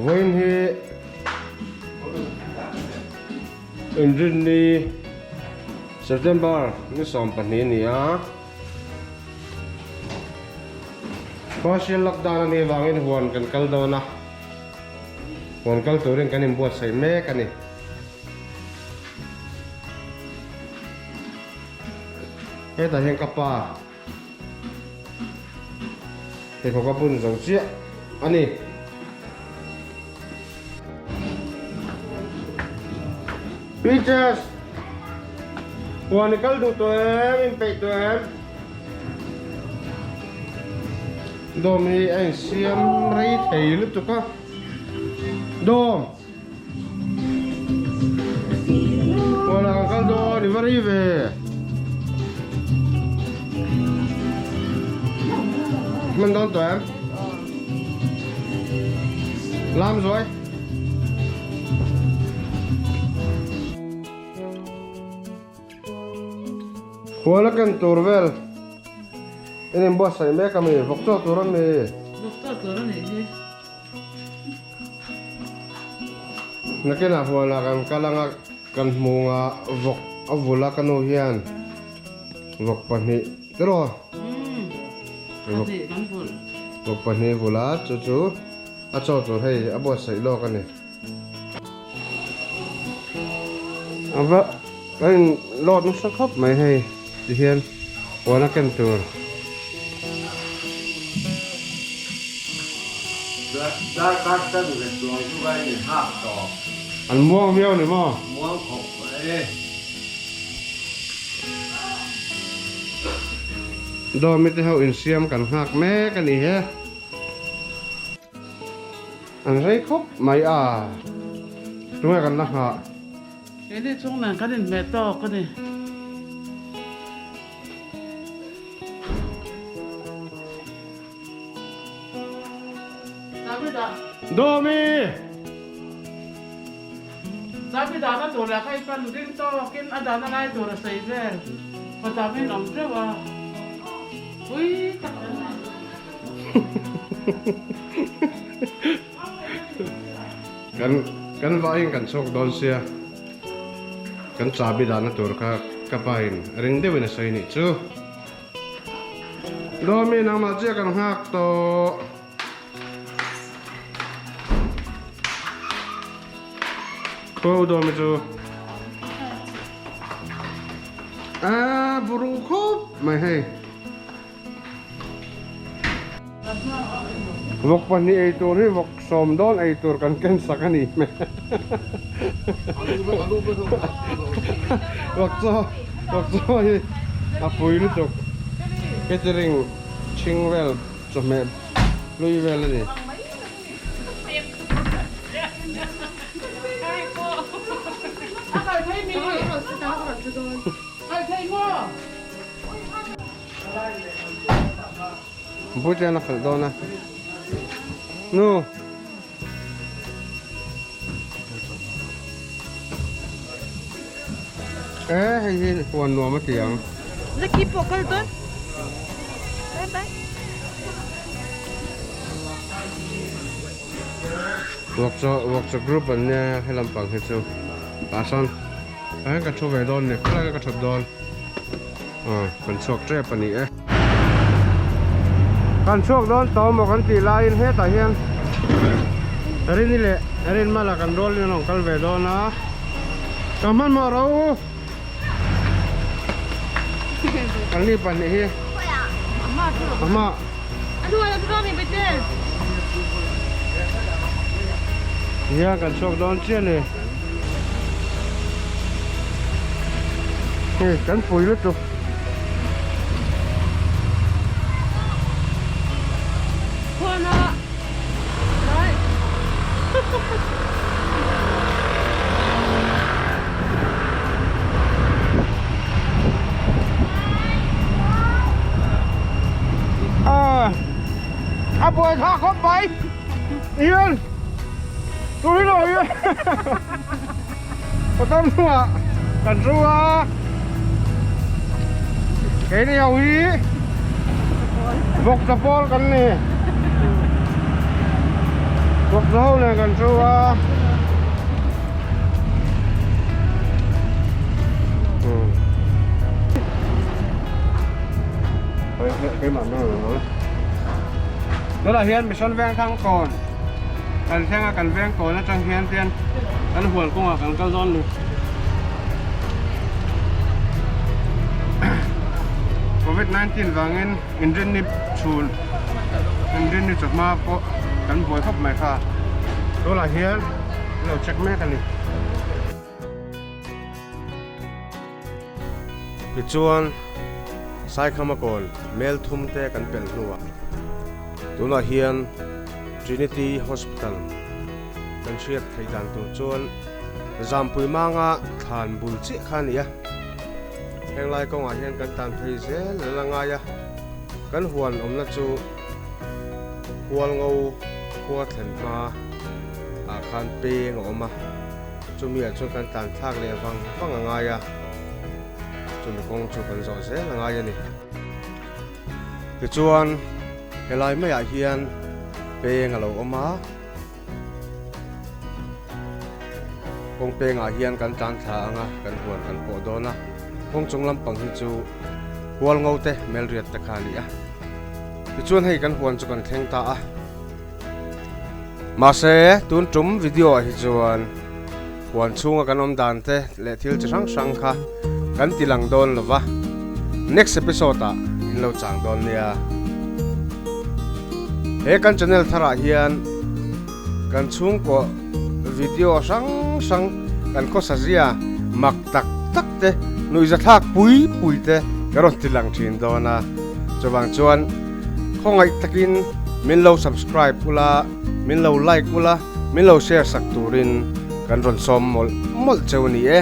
Vawiin hi Inrinni September ni 12 a ni a. Partial lockdown a nih avangin huan kan kal dawn a, huan kal turin kan inbuatsaih mek a ni. Hetah hian ka pa pheikhawk a bun zo chiah a ni. Peaches! Huan i kal duh tawh em? Inpeih tawh em? Dawm hi a insiam rei thei lutuk a. Dawm! Huan ah kan kal dawn i va rei ve. Hman dawn tawh em? Lam zuai. Huan a ken tur vel in inbuatsaih mek a mi? Vawk chaw tur a mi? Vawk chaw tur a nih hi. Nakinah huanah kan kal anga kan hmunga vawk a vul a ka nu hian vawk pahnih tiraw? Pahnih kan vulh. Vawk pahnih vulh a chu chu a chaw tur hei a buatsaih lawk a ni. A va a in load nasa khawp mai hei tihian huan a ken tur. An muang viau ni maw? Dawmi te ho insiam kan nghak mek a ni he. An rei khawp mai a, tunge kan la nghah? Keini chung nen kan inhmeh tawk a ni. Dawmi! Chabi dahna tur lah kha i pan ring tawkin a dahna lai tur a sawi vel. Kawtah min awm teuh a, pui tak an ni. Kan kan vaiin kan chhuak dawn sia kan chabi dahna tur kha ka pa in ring deuhin a sawi nih chu. Dawmi nangmah chiah kan nghak tawh. Khaw dawmi chu a buru khawp mai hei. Vawk pahnih ei tur hi vawk sawm dawn ei tur kan ken sak a ni hmel. Vawk chaw vawk chaw hi a pui lutuk catering chhing vel chawhmeh hlui vel a ni. Butlian a khalh dawn a nu e hei hi huan nuam a ti ang. Lucky pawh kal dawn bye bye. Workshop workshop group an nia helam pang hi chu tah sawn tah hian ka thu ve dawn ni khawlai ka thut dawn. Aw kan chhuak tep a ni e. Kan chhuak dawn tawh maw kan tih laiin hetah hian Rini leh Rinmala kan rualin an rawn kal ve dawn a. Ka hmanhmawh ro u. Kan ni pahnih hi. Ahma. Hian kan chhuak dawn chiah a ni. Hei kan pui lutuk. A buai thlak khawp mai. Ian! Tui lo hi Motor hnungah kan thu a Keini ho hi Vawksa pawl kan ni. Vawkchaw ho nen kan thu a. Tunah hian Mission Vengthlang kawn kan thleng a, kan veng kawn atang hian tian kan hual kawngah kan kal dawn a ni. Covid 19 vangin inrinni chhun inrinni chawhma pawh kan buai khawp mai kha tunah hian an lo check mek a ni. Tichuan Saikhama kawn mel thum te kan pelh hnuah tunah hian Trinity Hospital kan hriat theih dan tur chuan Zampui manga thlan bul chiah kha a ni a. Henglai kawngah hian kan tan phei zel a la ngai a, kan huan awmna chu Hualngo khua thlen hma ah khan peng a awm a, chumi ah chuan kan tlan thlak leh vang vang a ngai a, chumi kawng chu kan zawh zel a ngai a ni. Tichuan helai maiah hian peng a lo awm a. Kawng pengah hian kan tlan thla ang a, kan huan kan pawh dawn a. Kawng chung lampang hi chu hual ngo te melriat te kha a ni a. Tichuan hei kan huan chu kan thleng ta a. Mahse tun tum video ah hi chuan huan chhunga kan awm dan te leh thil chi hrang hrang kha kan ti lang dawn lo va. Next episode ah in lo chang dawn nia. He kan channel tharah hian kan chhungkaw video hrang hrang kan khawsa zia mak tak tak te nuihza thlak pui pui te ka rawn ti lang thin dawn a. Chuvang chuan khawngaih takin min lo subscribe ula, min lo like ula, min lo share sak turin kan rawn sawm mawlh mawlh cheu a ni e.